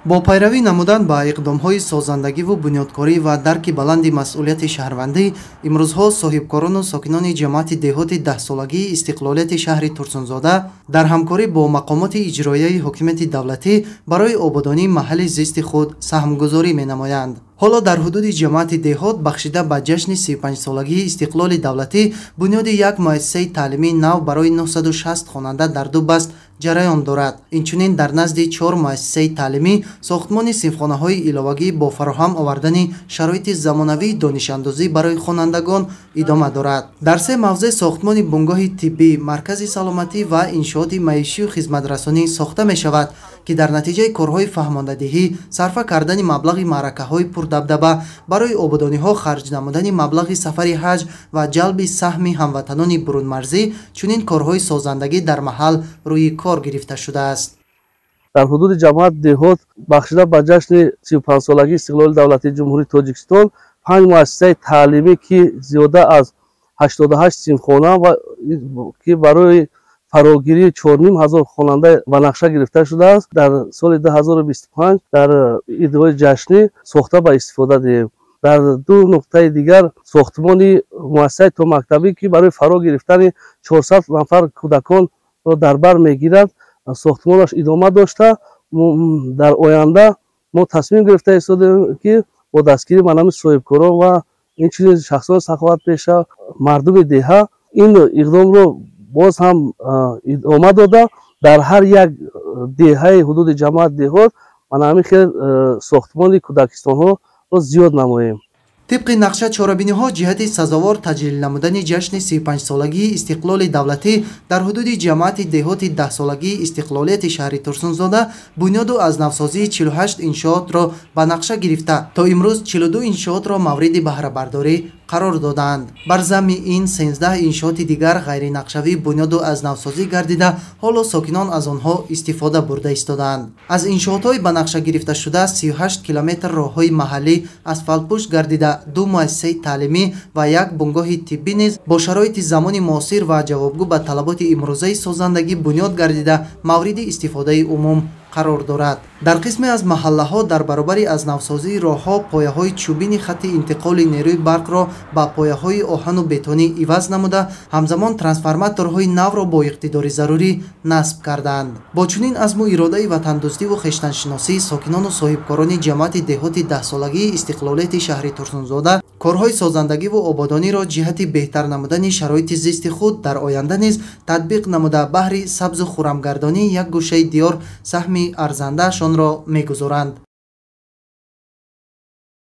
Бо пайравӣ намудан ба иқдомҳои созандагиву бунёдкорӣ ва дарки баланди масъулияти шаҳрвандӣ, имрӯзҳо соҳибкорону сокинони ҷамоати деҳоти даҳсолагии истиқлолияти шаҳри Турсунзода дар ҳамкорӣ бо мақомоти иҷроияи ҳокимияти давлатӣ барои ободонии маҳалли зисти худ саҳмгузорӣ менамоянд. Ҳоло дар ҳудуди ҷамоати деҳот бахшида ба ҷашни 35-солагии истиқлоли давлатӣ бунёди як муассисаи таълимии нав барои 960 хонанда дар ду баст ҷараён дорад. Инчунин дар назди 4 муассисаи таълимӣ сохтмони синфхонаҳои иловагӣ бо фароҳам овардани шароити замонавии донишандозӣ барои хонандагон идома дорад. Дар се мавзеъ сохтмони бунгоҳи тиббӣ, маркази саломатӣ ва иншооти маишию хизматрасонӣ сохта мешавад, ки дар натиҷаи корҳои фаҳмондадиҳӣ, сарфа кардани маблағи маъракаҳои пурдабдаба барои ободониҳо, харҷ намудани маблағи сафари ҳаҷ ва ҷалби саҳми ҳамватанони бурунмарзӣ чунин корҳои созандагӣ дар маҳал рӯи кор гирифта шудааст. Дар ҳудуди ҷамоат деҳот бахшида ба ҷашни 35-солагии истиқлоли давлатии Ҷумҳурии Тоҷикистон 5 муассисаи таълимӣ, ки зиёда аз 88 синфхона ва ки барои фарогирии 4500 хонанда ба нақша гирифта шудааст, дар соли 2025 дар идҳои ҷашнӣ сохта ба истифода диҳем. Дар ду нуқтаи дигар сохтмони муассисаи томактабӣ, ки барои фаро гирифтани 400 нафар кӯдаконро дар бар мегирад, сохтмонаш идома дошта, дар оянда мо тасмим гирифта истодаем, ки бо дастгирии манами соҳибкорон ва инчунин шахсони саховатпеша, мардуми деҳа ин иқдомро боз ҳам идома дода, дар ҳар як деҳаи ҳудуди ҷамоат деҳот мана ҳамин хел сохтмони кӯдакистонҳоро зиёд намоем. Тибқи нақша, чорабиниҳо ҷиҳати сазовор таҷлил намудани ҷашни 35-солагии истиқлоли давлатӣ дар ҳудуди ҷамоати деҳоти даҳсолагии истиқлолияти шаҳри Турсунзода бунёду аз навсозии 48 иншоотро ба нақша гирифта, то имрӯз 42 иншоотро мавриди баҳрабардорӣ қарор додаанд. Бар замми ин 13 иншооти дигар ғайринақшавӣ бунёду аз навсозӣ гардида, ҳоло сокинон аз онҳо истифода бурда истодаанд. Аз иншоотҳои ба нақша гирифташуда 38 километр роҳҳои маҳаллӣ асфалтпӯш гардида, ду муассисаи таълимӣ ва як бунгоҳи тиббӣ низ бо шароити замони муосир ва ҷавобгӯ ба талаботи имрӯзаи созандагӣ бунёд гардида, мавриди истифодаи умум қарор дорад. Дар қисме аз маҳаллаҳо дар баробари аз навсозии роҳҳо пояҳои чӯбини хатти интиқоли нерӯи барқро ба пояҳои оҳану бетонӣ иваз намуда, ҳамзамон трансформаторҳои навро бо иқтидори зарурӣ насб кардаанд. Бо чунин азму иродаи ватандӯстиву хештаншиносӣ сокинону соҳибкорони ҷамоати деҳоти даҳсолагии истиқлолияти шаҳри Турсунзода корҳои созандагиву ободониро ҷиҳати беҳтар намудани шароити зисти худ дар оянда низ татбиқ намуда, баҳри сабзу хуррамгардонии як гӯшаи диёр саҳми арзандаашонро мегузоранд.